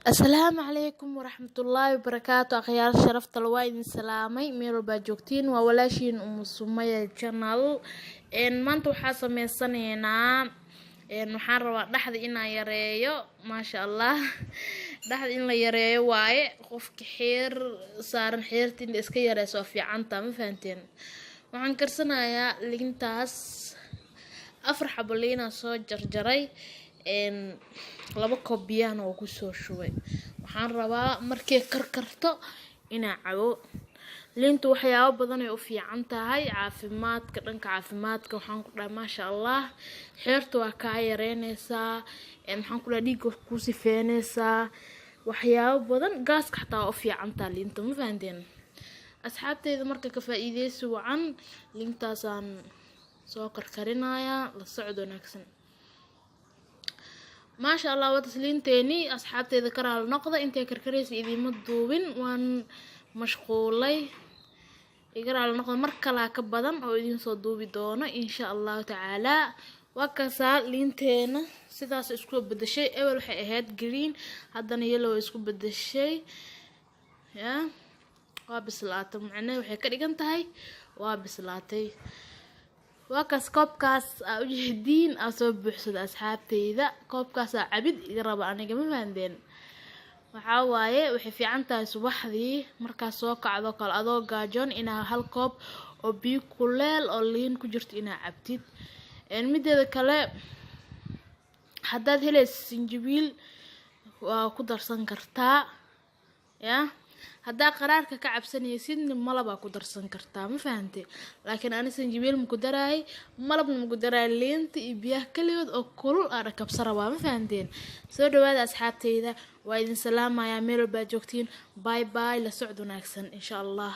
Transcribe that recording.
Asalaamu calaykum waraxmatullaahi wabarakaatu. Akhyaar sharafta la, waa idin salaamay meel walbaa joogtiin. Waa walaashiin Umu Sumaya channel. Maanta waxaa sameysanaynaa, waxaan rabaa dhexda inaan yareeyo. Maasha Allah, dhexda in la yareeyo waaye. Qofka xeer saaran, xeerta in la iska yareyso waa fiicanta, ma fahanteen? Waxaan karsanayaa liintaas. Afar xabo liinaa soo jarjaray, 2 koob biyahana waa kusoo shubay. Waxaan rabaa markay karkarto inaa cabo. Liintu waxyaabo badan ay u fiican tahay caafimaadka, dhanka caafimaadka. Waxaan ku dhahay, maasha Allah, xeerta waa kaa yareyneysaa. Maxaan ku dhahay, dhiigga kuu sifeyneysaa, waxyaabo badan, gaaska xataa waa u fiican tahay liinta, ma fahanteen? Asxaabteyda, marka ka faa-iideysi wacan. Liintaasaan soo karkarinayaa, la socod wanaagsan. Maasha Allah, waa tasliinteeni. Asxaabteyda, karaal noqda, intay karkaraysa idiima duubin, waan mashquulay, iga raali noqda. Mar kalaa ka badan oo idiin soo duubi doono, insha Allahu tacaalaa. Waa kasaa liinteena, sidaas isku bedeshay. Ebel waxay ahayd green, haddana yellow isku bedeshay. Ya waa bislaatay, macnahe waxay ka dhigan tahay waa bislaatay. Waa kaas koobkaas aa ujeediin aa soo buuxsada. Asxaabteyda, koobkaasaa cabid iga raba aniga, ma fahanteen? Waxaa waaye, waxay fiican tahay subaxdii markaad soo kacdo kale adoo gaajoon inaa hal koob oo biyo kuleel oo liin ku jirto inaa cabtid. Mideeda kale, haddaad helaysa sinjibiil waa ku darsan kartaa. Ya haddaa qaraarka ka cabsanaysidna, malabaa ku darsan kartaa, ma fahante? Laakiin ani sanjibiil maku daraayay, malabna maku daraay. Liinta iyo biyaha kaligood oo kulul aa dhakabsa rabaa, ma fahanteen? Soo dhawaada asxaabteyda, waa idin salaamayaa meel walbaa joogtiin. Bye bye, la socod wanaagsan, insha Allah.